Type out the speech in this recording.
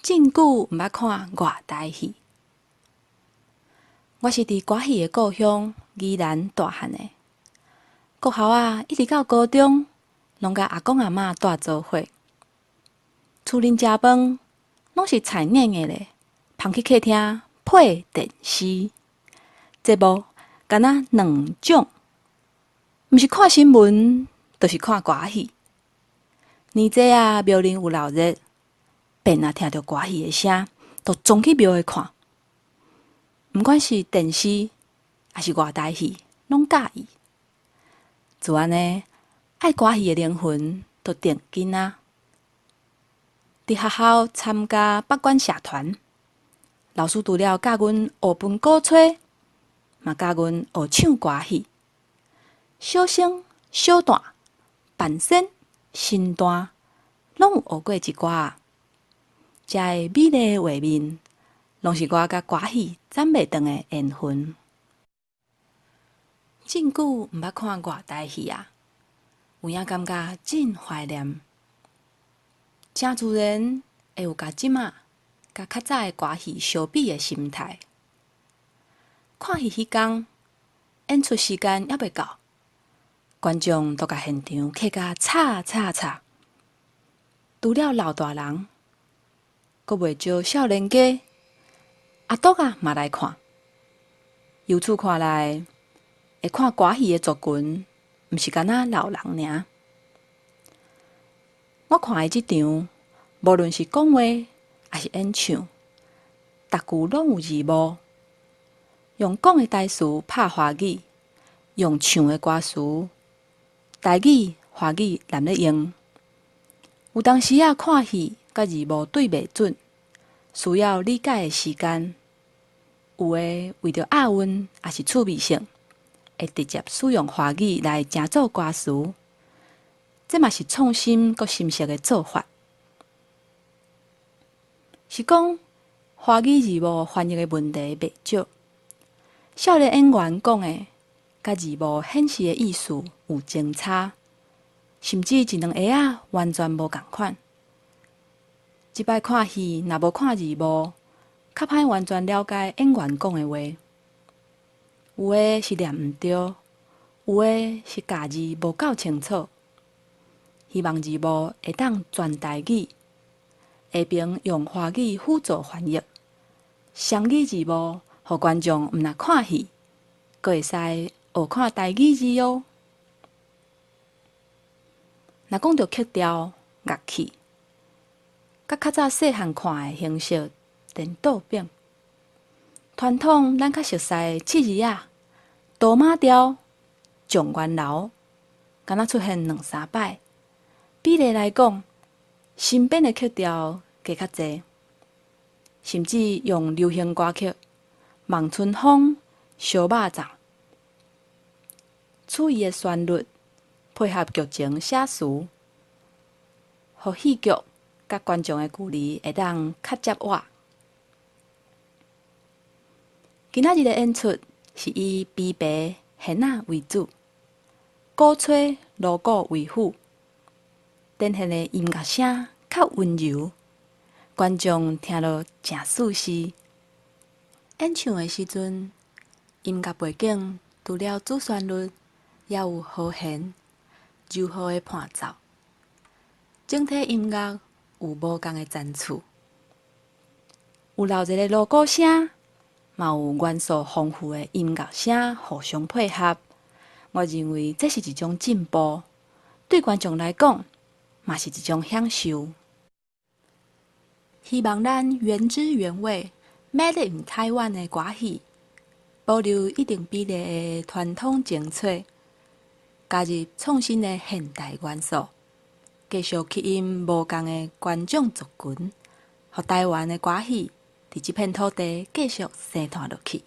真久毋捌看外台戲。我是佇歌戲的故鄉宜蘭大漢的。國校仔，一直到高中，攏佮阿公阿嬤蹛做伙。厝內食飯，攏是菜硬硬咧，捧去客廳配電視。節目敢若兩種，毋是看新聞，就是看歌戲。年節仔，廟內有鬧熱，便若聽著歌戲的聲，就衝去廟會看。毋管是電視，抑是外台戲，攏佮意。就按呢，愛歌戲的靈魂就定根啊！佇學校參加北管社團，老師除了教阮學盤鼓吹，嘛教阮學唱歌戲。小生、小旦、扮仙、身段，攏有學過一寡仔。遮个美麗的畫面，攏是我佮歌戲斬袂斷的緣分。真久毋捌看外台戲啊，有影感覺真懷念。誠自然會有共這馬佮較早的歌戲相比的心態。看戲彼工，演出時間猶未到，觀眾都共現場客甲吵吵吵。除了老大人，閣袂少少年家、阿篤仔嘛來看。由此看來，會看歌戲的族群，毋是干焦老人爾。我看的這場，無論是講話，抑是演唱，逐句攏有字幕，用講的台詞拍華語，用唱的歌詞，台語、華語連咧用。有當時仔看戲，佮字幕對袂準，需要理解的時間。有的為著押韻，抑是趣味性，會直接使用華語來成做歌詞。這嘛是創新閣新式的做法。是講華語字幕翻譯的問題袂少。少年演員講的，佮字幕顯示的意思有真差，甚至一兩下仔完全無仝款。這擺看戲若無看字幕，較歹完全了解演員講的話。有的是念毋著，有的是咬字無夠清楚。希望字幕會當全台語，下爿用華語輔助翻譯，雙語字幕，予觀眾毋但看戲，閣會使學看台語字哦。若講著曲調、樂器，佮較早細漢看的形式顛倒反。傳統咱較熟似的七字仔、刀馬調、狀元樓，敢若出現兩三擺。比例來講，新編的曲調加較濟，甚至用流行歌曲《望春風》、《燒肉粽》，曲意的旋律配合劇情寫詞，予戲劇佮觀眾的距離會當較接倚。今仔日的演出是以琵琶、弦仔為主，鼓吹、鑼鼓為輔，展現的音樂聲較溫柔，觀眾聽落誠舒適。演唱的時陣，音樂背景除了主旋律，也有和弦、柔和的伴奏。整體音樂有無仝的層次，有鬧熱的鑼鼓聲，嘛有元素豐富的音樂聲互相配合。我認為這是一種進步，對觀眾來講，嘛是一種享受。希望咱原汁原味 Made in Taiwan 的歌戲，保留一定比例的傳統精粹，加入創新的現代元素，繼續吸引無仝的觀眾族群，予台灣的歌戲佇這片土地繼續生湠落去。